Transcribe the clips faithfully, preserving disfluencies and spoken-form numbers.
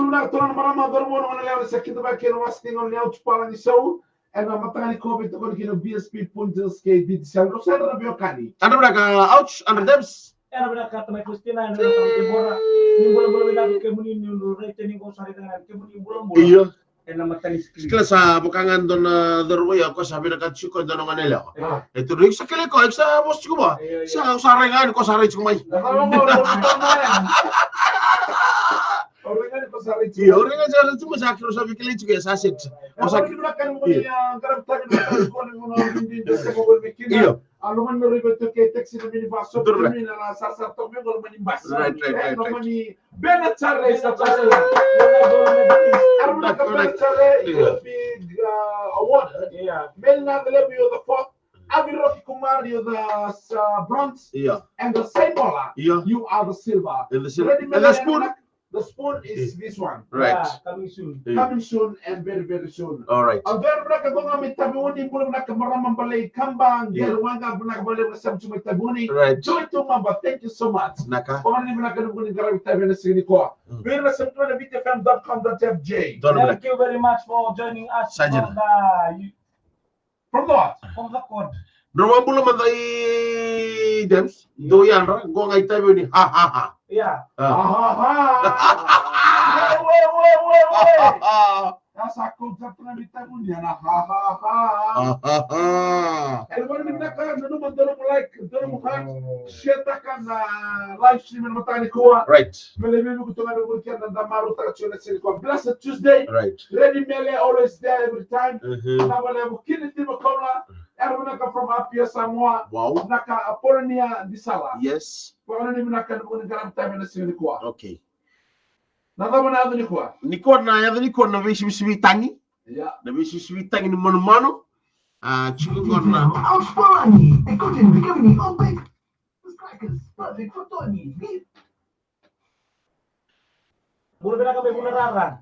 Na turaga, marama, cauravou, goneyalewa, ni sa kidavaki ena wase ni gauna ni Ouch Palagi Show. Ena mataka nikua veitokoni kina o B S P Punjas kei D J Sam. Rau sa yadra na veiwekani. Yadra vinaka, Ouch, yadra Debs. Yadra vinaka tamai Faustina, yadra vinaka tamai Debora. Ni bulabula vinaka kemuni, ni rai tani qo sa rai tani kemuni bulabula. Io. Ena mataka ni screen. Kila sa vaka ga e dua na cauravou ya, o koya sa vinakata tiko e dua na goneyalewa. E tu, iko sa kilai koya, iko sa vosa tiko vua. Io, io. Sa, sa rai ga ni koya sa rai tiko mai. Na cava mo, mo, mo, mo, mo. O rai ga ni koya sa rai tiko. Io, o rai ga ni sa rai tiko, sa kila, sa via kilai tiko, sa set. O sa, io. Io. A lomani na raiva tu kei taxi na minibus, so tu mina la sa sa toka me qo lomani bus. Right, right, right, right. Lomani Bena Chale sa Chale. Aruna ka Bena Chale, io, big, uh, award. Io. Mel Navelevu, you're the fourth. Avi Rocky Kumar, you're the, uh, bronze. Io. And the Saimola, io, you are the silver. And the silver. Ready, and the spoon? The spoon is this one. Right. Yeah, coming soon. Yeah. Coming soon and very, very soon. All right. A very vinaka, qo ga mai Taveuni, bula vinaka marama Balei Kaba, yeah, qere waqa, vinaka vakalevu na sema tu mai Taveuni. Right. Joy Tumaba, thank you so much. Naka. Qo ni vinaka na vuku ni qaravi Taveuni ena siga nikua. Mm. Vei ira na sema tu mai na viti F M dot com dot F J. Thank you very much for joining us on the From the what? From the court. Drau vakabula mada i James. Dou yadra, qo ga i Taveuni. Ha, ha, ha. Yeah. Ah. Ha, ha, ha. Wait, wait, wait, wait, wait. Ha, ha, ha. That's a coach that trying to Taveuni, and ha, ha, ha. Ha, ha, ha. Everybody, vinaka, nanuma, dou like, dou heart. Share-taka na live stream ena mataka nikua. Right. Me lai veivuke tu ga na vuri keda, da marautaka tiko na siga nikua. Blessed Tuesday. Right. Ready Mele, always there every time. Mhm. Na valevu kina tima koula. Era vinaka from Apia, Samoa. Wow. Vinaka Apolonia Disala. Yes. Vakanuinui vinaka na vuku ni qaravi Taveuni ena siga nikua. Okay. Na cava na yaco nikua? Nikua na yaco nikua na veisivisivi tagi. Yeah. Na veisivisivi tagi ni manumanu. A, tiko qo na Ouch Palagi, e koti ni vikavi ni Old Bay crackers, perfect for Tony. Bula vinaka mai Vularara.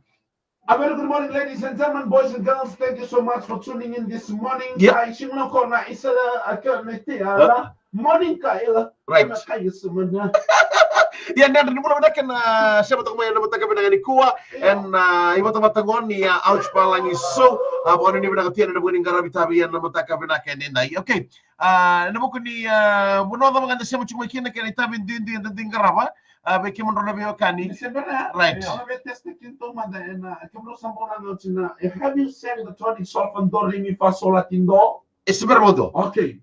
A very good morning, ladies and gentlemen, boys and girls. Thank you so much for tuning in this morning. Yeah. Ai, singula ko na isa, a, ka na te, a, morning ka, ila. Right. Ka isa mana. Ia, nada, ni bula vinaka na sema toka mai ena mataka vinaka nikua. Yeah. Ena, a, ivatavata qo ni, a, Ouch Palagi Show. A, vakanuinui vinaka tu yani ena vuku ni qaravi Taveuni ena mataka vinaka edaidai. Okay. A, ena vuku ni, a, vanua cava ga da sema tiko mai kina kei na itavi duidui eda dui qarava, a, vei kemudrau na veiwekani. Ni se bera, right. Io, na veitest kina taumada ena, kemudrau sa bau na noci na, e, have you sang the tonic solfa do re mi fa sol la ti do? E se bera mo do. Okay.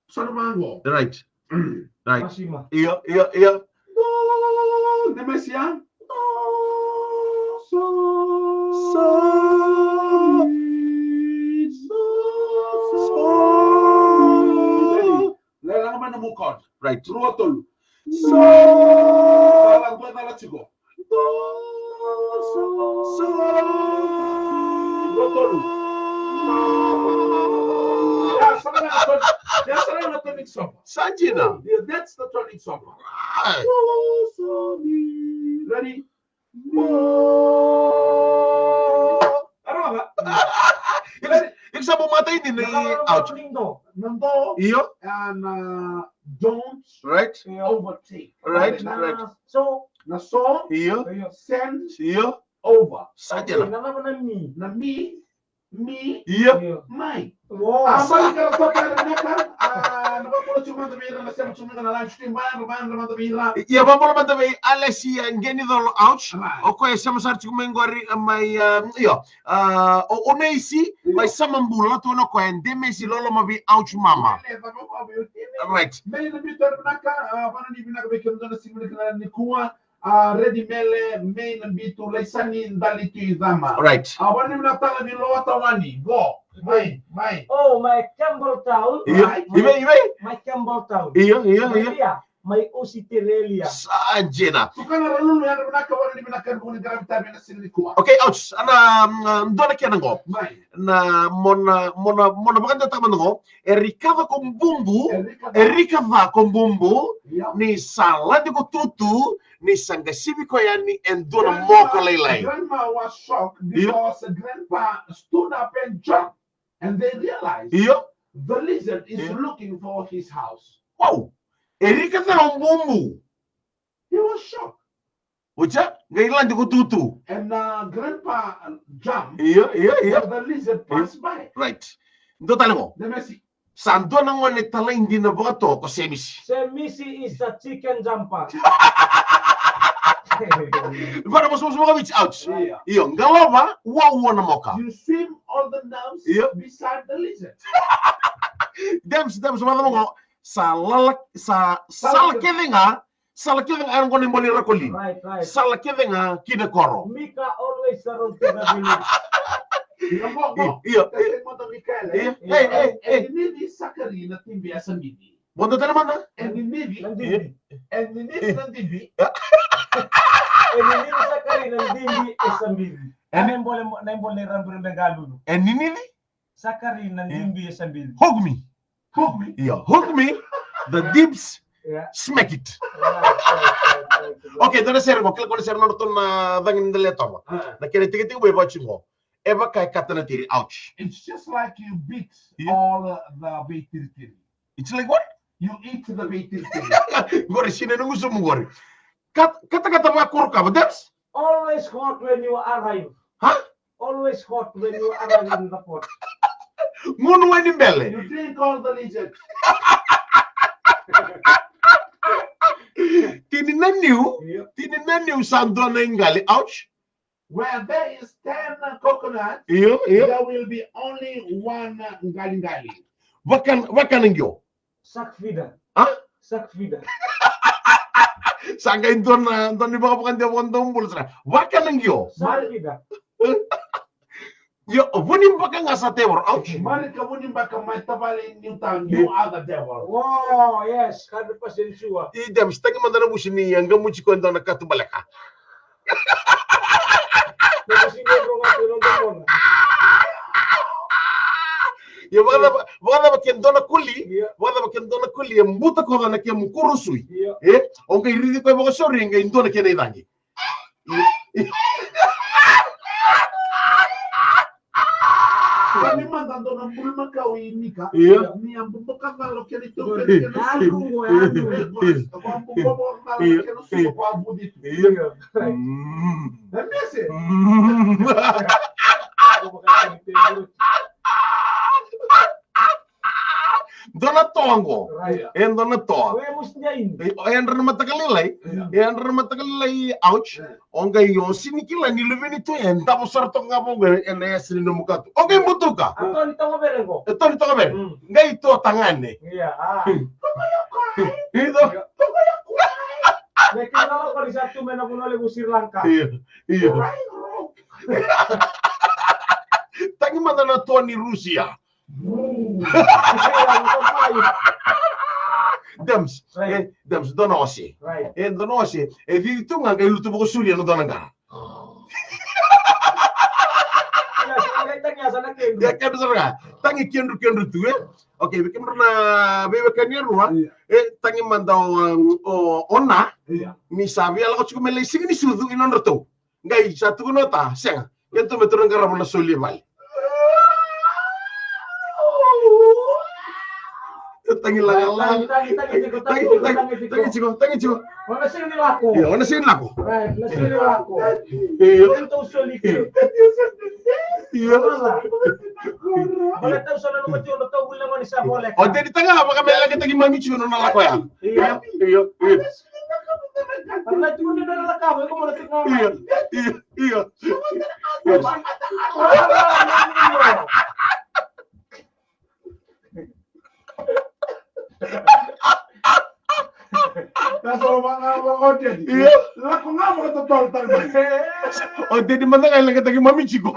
Sa na vaqo. Right. Right. Masima. Io, io, io. Do, de mesia. Do, so, so, mi, so, so. Ready? Lai laga mai na nomu chord. Right. Rua, tolu. So. Cala, dua cala tiko. Do, so, so. Rua, tolu. Ia, sa na tonic, ia, sa na tonic solfa. Sa dina. Yeah, that's the tonic solfa. Right. Do, so, mi. Ready? Io. Iko sa bau mata ini na Ouch. Na do. Io. And, uh, don't. Right. Overtake. Right, right. So. Na so. Io. Send. Io. Over. Sa dina. Okay, na, na, na mi. Na mi. Mi. Io. Mai. Wow. A, sa ni kara toka era neka. A, na vakabula tiko mada vei ira na sema tiko mada na live stream, mai, mai, mai mada vei ira. Ia, vakabula mada vei Alesia Qenicolo Ouch. Right. O koya e sema sara tiko mai qori, a, mai, a, io. A, o, o Neisi, io, mai Samabula, tukuna o koya, de mesi loloma vei Ouch mama. Right. Mai na biuta era neka, a, vakanuinui vinaka vei kemudou na siga nikua. A, Redi Mele, mai Nabitu, Laisani, Dalitu i Cama. Right. A, vakanuinui vinaka tale vei Loata Wani, qo. Mai, mai. Oh, mai Campbelltown. Io, right. I vei, i vei? Mai Campbelltown. Io, io, io. Mai ia, mai Ositerelia. Sa dina. Tukana Ralulu, yadra vinaka, vakanuinui vinaka, ena vuku ni qaravi Taveuni ena siga nikua. Okay, Ouch. Ana, mm, dua na kena qo. Mai. Na, mo na, mo na, mo na vakadeitaka mada qo. E rika ca ko bubu, e rika ca, e rika ca ko bubu, io, ni sa lade ko tutu, ni sa qasivi koya yani e dua na moko lailai. Grandma, grandma was shocked, io, because grandpa stood up and jumped, and they realized, io, the lizard is, io, looking for his house. Wow! E rika ca o bubu. He was shocked. Oja, qai lade ko tutu. And uh, grandpa uh, jumped. Io, io, io. And the lizard passed by. Right. Dua tale qo. Demesi. Sa dua na gone talai dina vakatoka ko Semisi. Semisi is a chicken jumper. Vana mosomosoma ka Viti, ouch. Io. Io, qalova, uaua na moka. You swim all the nerves beside the lizard. Dems, Dems, vana moka. Sa lala, sa, sala kece ga, sala kece ga, era gone moli rakoli. Right, right. Sala kece ga kina koro. Mika always around to the village. Io, io. Io. Ei, ei, ei. E ninivi Sakari na tibi e Sambivi. Vodo tale mada. E ninivi. Na dibi. E ninivi na dibi. E ninivi Sakari na dibi e Sambivi. E na ibole, na ibole ni rabirabira ga lulu. E ninivi. Sakari na dibi e Sambivi. Hook me. Hook me. Io, hook me. The dibs smack it. Right, right, right, right. Okay, dua na sere qo, kila ko na sere nodratou na cagi ni dela e tova. Na kena tikitiki qo e vaka tiko qo. E vaka e kata na tiri, ouch. It's just like you beat all the veitiritiri. It's like what? You eat the veitiritiri. Qori sina na gusumu qori. Kat-, katakata vakakorokava, Dems. Always hot when you arrive. Huh? Always hot when you arrive in the port. Gunu wai ni bele. You drink all the lizard. Tini na niu, tini na niu sa dua na iqali, ouch. Where there is ten coconuts, io, io, there will be only one qaliqali. Vaka, vaka na qio. Shark feeder. A? Shark feeder. Sa qai dua na, dua ni vakavakadewa vakadaubula sara. Vaka na qio. Shark feeder. Io, vunibaka ga sa tevoro. Ouch. Marika vunibaka mai tavale ni uta, you are the devil. Oh, yes, hundred percent sure. I Dems, tagi mada na vusi ni a qamuti ko e dua na katubaleka. Io, vakacava, vakacava ke dua na koli, vakacava ke dua na koli e buta koca na kemu kurusui. E, o qai rici koya vakasauri, e qai dua na kena icagi. Kani mada dua na bulumakau i Mika. Io. Ni a bubuka calo kena itaukei kena suku. Io. A bubuka calo kena suku ko a buditu. Io. Mm. E mese. Mm. Dua na toa qo. Right. E dua na toa. E, o yadra na mataka lailai. Yeah. E yadra na mataka lailai, ouch. Yeah. O qai o sini kila ni luve ni toa e davo sara toka ga vaqo ena yasa ni nomu katu. O qai butuka. A toa ni tokovere qo. E toa ni tokovere. Mm. Qai toa tagane. Yeah, a. Ito. Tokoyako. Me kila ko ni sa tu mai na vanua levu Sri Lanka. Io, io. Right, wrong. Tagi mada na toa ni Rusia. Dems, right. E, Dems, dua na ose. Right. E, dua na ose. E cici tu ga qai lutu vakasauri ena dua na qara. Ia, kedru sara ga. Tagi kedru, kedru tu, e. Okay, vei kemudrau na veiwekani e rua. Ia. E, tagi mada o, o, o Na. Ia. Ni sa via lako tiko me lai siga ni sucu i nodratou. Qai sa tukuna o Ta, sega. Kedatou me tou na qarava na soli e vale. Tagi lagalaga. Tagi, tagi, tagi tiko, tagi tiko, tagi tiko. O na sega ni lako. Io, o na sega ni lako. Right, na sega ni lako. Io. Kedatou soli ke. Io. Io. O na tau soli na mati, o na tau vuli na mani sa voleka. O Dedi taga, vaka me laki taki mami tiko na lako ya. Io. Io, io. Io, io, io. Io. O Dedi mada ga e leqataki mami tiko.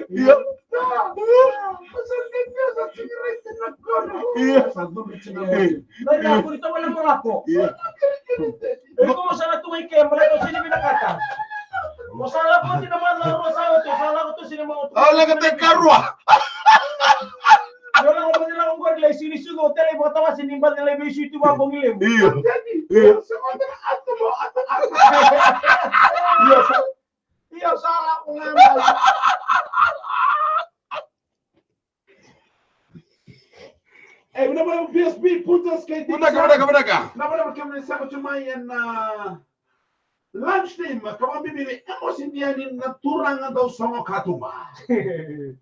Io. Io. Io. Io. Au lako tiko karua. Io. Io. Io, sa lako ga mai. Ei, vinaka vakalevu P S P, puta. Vinaka, vinaka, vinaka. Na vale vale kemuni saka tu mai ena lunch time, ka vakabibi ni Amos Indiani na turaga dau sogo katuba. E,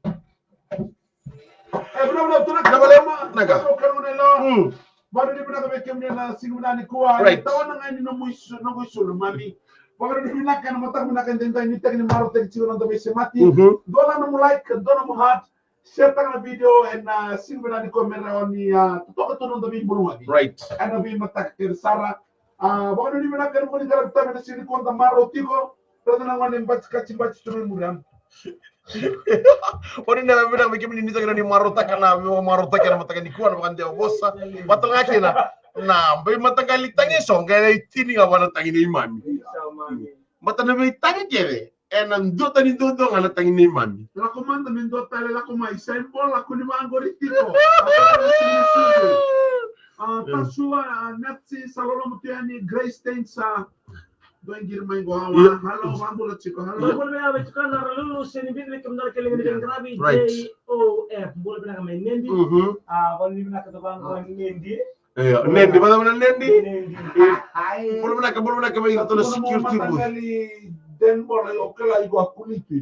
vinaka, vinaka, turaga. Na vale, vinaka. Vinaka, vinaka. Mm. Vakanuinui vinaka vei kemuni na siga vinaka nikua. Right. Tawana ga ni nomu isu-, nomu isulu, mami. Vakanuinui vinaka ena mataka vinaka edaidai, nuitaki ni marautaki tiko na noda veisemati. Mhm. Dua na nomu like, dua na nomu heart. Share taka na video ena siga vinaka nikua me rawa ni, ah, totoka tu na noda veibulugaki. Right. Ena veimataka kece sara. Ah, vakanuinui vinaka ena nomuni qaravi tale ena siga nikua da marau tiko. Raica na gone bati kati bati tu mai muri. Oni na vinaka vei kemuni ni tagi na ni marautaka na, marautaka na mataka nikua na vakadewa vosa. Vata ga kina na veimataqali tagi eso, qai lai tini ga vua na tagi neimami. Mata na veitagi kece, ena duatani duadua ga na tagi neimami. Lako mada me dua tale lako mai, Sain Bola, kua ni vaqori tiko. Ah, Tasua, ah, Natsi, sa loloma tu yani, Grace Stains, ah, dua qiri mai qo, ah, hello, vabula tiko, hello. Vabula me ave tiko na Ralulu, se ni bibi me kemudara kele ni qaravi, right. J O F, bula vinaka mai Nedi. Mhm. Ah, vabula vinaka tu vaqo Nedi. E, Nedi, vabula Nedi. Nedi. Bula vinaka, bula vinaka mai iratou na security booth.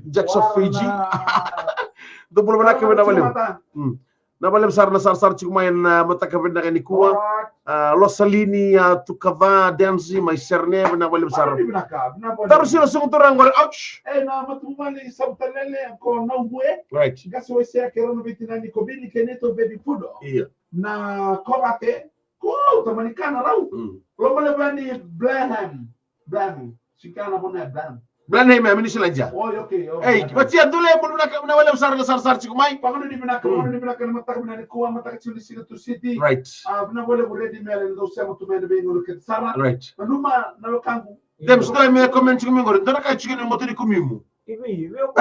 Jackson, Fiji. Dou bula vinaka, vinaka vakalevu. Mm. Vinaka vakalevu sara na sarasara tiko mai ena mataka vinaka nikua. Ah, Losalini, ah, Tukava, Dansi, mai Serene, vinaka vakalevu sara. Vinaka, vinaka vakalevu. Tarusila Sugu Turaga qori, ouch. E, na matavuvale Savutalele, ko Naubue. Right. Qase Waisea, kei rau na veitinani ko Vili, kei Neto, Baby Pudo. Ia. Na Kovate, ko tamani kana rau. Mm. Loma levu yani Blenheim. Blenheim. Sikana vona ya Blenheim. Blenheim, e, Minisilajia. Oi, okay, okay. Ei, okay. Vatia dule, bula vinaka, vinaka vakalevu sara na sarasara tiko mai. Vakanuinui vinaka, mm, vakanuinui vinaka na mataka vinaka nikua, mataka tiko ni siga Tusiti. Right. Ah, vinaka vakalevu Redi Mele, na dau sema tu mai na veigauna kece sara. Right. Nanuma, na wekaqu. Dem, sdoi me comment tiko mai qori, dua na ka tiko ni matani kumimu. Ivi, ivi, o.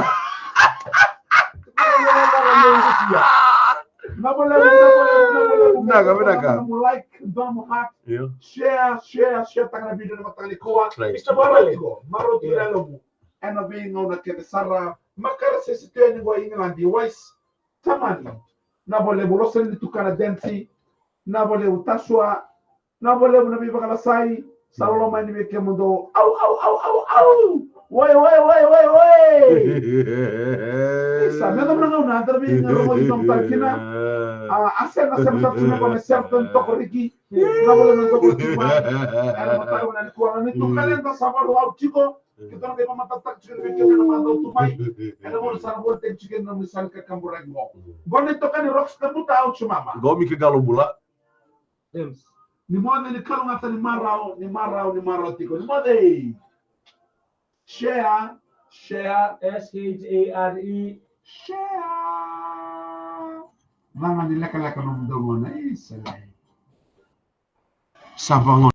Na vale, na vale, na vale, na vale. Vinaka, vinaka. Dua na nomu like, dua na nomu heart. Io. Share, share, share taka na video ena mataka nikua. Right. Mister Barale. Marau tu na yalomu. Ena veigauna kece sara. Makara sese tu yani qo England, Wise. Tamani. Na vale, Losalini Tukana Dansi. Na vale, Tasua. Na vale, na veivakalasai. Sa loloma yani vei kemudou. Au, au, au, au, au. Oi, oi, oi, oi, oi. Isa, me da muna gauna, da vei gauna mo i tom takina. A, a sena, sena, sena, sena, sena, sena, tokoriki. Na vale, na tokoriki, ma. Era mataka na nikua, na nitu kalenda sa valu au tiko. Keitou na qai mamatataka tiko na vei kemuni na madau tu mai. Ena vale sa na vale tiko na vei sa na kakaburaki mo. Qo na itokani Rocks Kabuta au tu mama. Qo mi ke galo bula. James. Ni moce ni kalougata ni marau, ni marau, ni marau tiko. Ni moce. Share, share, S H A R E, share. Mama ni lekaleka nomu dau gona, e, sele. Sa vagona.